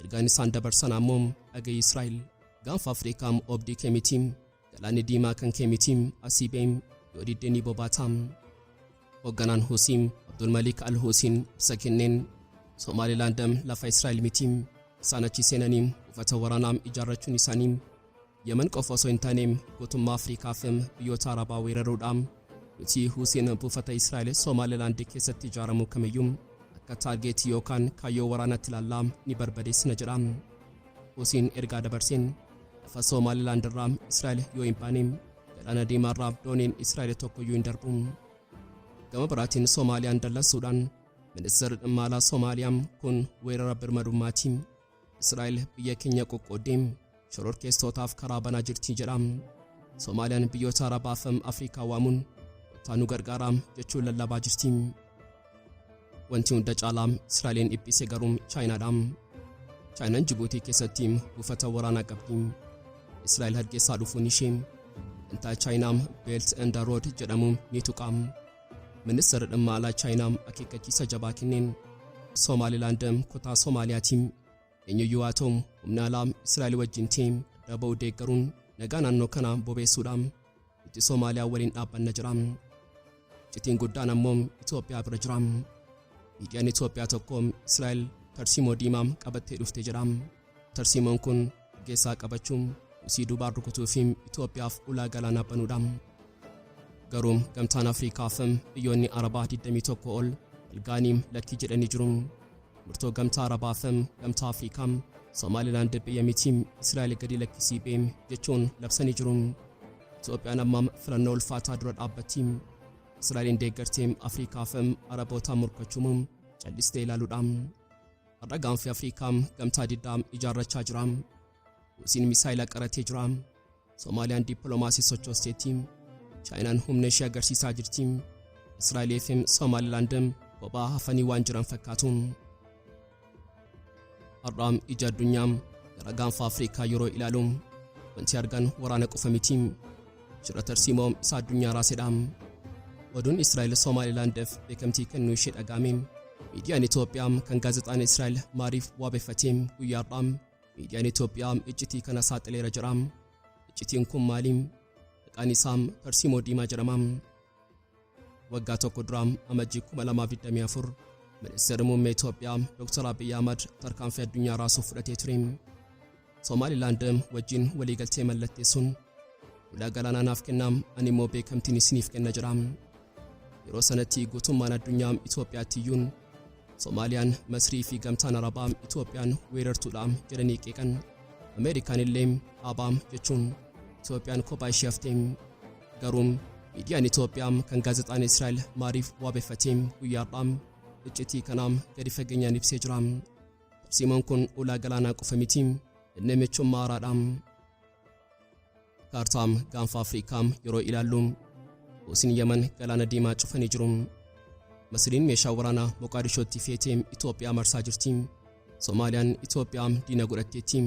Ergaan isaan dabarsan ammoo dhaga'i Israa'el, gaanfa Afrikaa oobdii kee miti, galaanni diimaa kan kee miti, asii ba'e yoo diddee ni bobaata. Hoogganaan Huusii Abdul Malik Al Huusiin ibsa kenneen Somaalilaand lafa Israa'el miti, isaan achi seenanii buufata waraanaa ijaarrachuun isaanii Yemen qofa osoo hin taane guutummaa Afrikaa fi biyyoota Arabaa weeraruudha. Nuti Huusiin buufata Israa'el Somaalilaand keessatti ijaaramu kamiyyuu akka target yookaan kaayyoo waraanaatti ilaallaa ni barbadeessina jedha. Huusiin ergaa dabarseen lafa Somaalilaand irraa Israa'el yoo hin baane galaana diimaa irraa dooniin Israa'el tokkoyyuu hin darbu. Gama biraatiin Soomaaliyaan dallansuudhaan ministeerri dhimma alaa Soomaaliyaa kun weerara birmadummaati. Israa'el biyya keenya qoqqooddee shororkeessitootaaf karaa banaa jirti jedha. Soomaaliyaan biyyoota Arabaa fi Afrikaa waamuun kottaa nu gargaaraa jechuun lallabaa jirti. Wanti hunda caalaa Israa'eliin dhiphise garuu Chaayinaadha. Chaayinaan Jibuutii keessatti buufata waraanaa qabdi. Israa'el Hargeysaa dhufuun ishee dantaa Chaayinaa Belt and Road jedhamu ni tuqa. Ministeerri dhimma alaa Chaayinaa akeekkachiisa jabaa kenneen Somaalilaand kutaa Somaaliyaati. Eenyuyyuu haa ta'u humna alaa Israa'el wajjin ta'e adda ba'uu deeggaruun nagaa naannoo kanaa bobeessuudha. Nuti Somaaliyaa waliin dhaabbanna jira. Iccitiin guddaan ammoo Itoophiyaa bira jira. Miidiyaan Itoophiyaa tokko Israa'el tarsiimoo diimaa qabattee dhufte jedha. Tarsiimoon kun Hargeysaa qabachuu, Husii duubaan rukutuu fi Itoophiyaaf ulaa galaanaa banuudha. Garuu gamtaan Afrikaa fi biyyoonni Arabaa 21 ol walga'anii lakkii jedhanii jiru. Murtoo gamtaa Arabaa fi gamtaa Afrikaa Somaalilaand biyya miti, Israa'el gadi lakkisii bee jechuun labsanii jiru. Itoophiyaan amma filannoo ulfaataa dura dhaabbatti. Israa'eliin deeggartee Afrikaa fi Arabootaan morkachuu callistee ilaaluudha. Har'a gaanfi Afrikaa gamtaa diddaa ijaarrachaa jira. Huusiin misaayila qaratee jira. Soomaaliyaan dippiloomaasii sochoosteetti. Chaayinaan humna ishee agarsiisaa jirti. Israa'elii fi Somaalilaand kophaa hafanii waan jiran fakkaatu. Har'a ija addunyaa gara gaanfa Afrikaa yeroo ilaalu wanti argan waraana qofa miti. Shira tarsiimoo isa addunyaa raasedha. Oduun Israa'el Somaalilaandiif beekamtii kennuu ishee dhaga'ame. Miidiyaan Itoophiyaa kan gaazexaan Israa'el Maariif waabeffatee guyyaa har'aa miidiyaan Itoophiyaa iccitii kana saaxileera jedha. Iccitiin kun maali? Maqaan isaa tarsiimoo diimaa jedhama. Waggaa tokko dura Amajjii 2024 ministeerri muummee Itoophiyaa Dr. Abiyyi Ahmad tarkaanfii addunyaa raasuuf fudhatee ture. Somaalilaand wajjin waliigaltee mallatteessuun ulaa galaanaa naaf kennaa, ani immoo beekamtiin isiniif kenna jedha. Yeroo sanatti guutummaan addunyaa Itoophiyaatti iyyuun Somaaliyaan, Masrii fi gamtaan Arabaa Itoophiyaan weerartuudha jedhanii qeeqan. Ameerikaan illee dhaabaa jechuun Itoophiyaan kophaa ishee haftee. Garuu miidiyaan Itoophiyaa kan gaazexaan Israa'el Maariif waabeffatee guyyaa har'aa iccitii kanaa gadi fageenyaan ibsee jira. Tarsiimoon kun ulaa galaanaa qofa miti, inni michummaa haaraadha. Kaartaa gaanfa Afrikaa yeroo ilaallu Huusiin Yaman galaana diimaa cufanii jiru. Masriin meeshaa waraanaa Moqaadishootti feetee Itoophiyaa marsaa jirti. Somaaliyaan Itoophiyaa diina godhatteetti.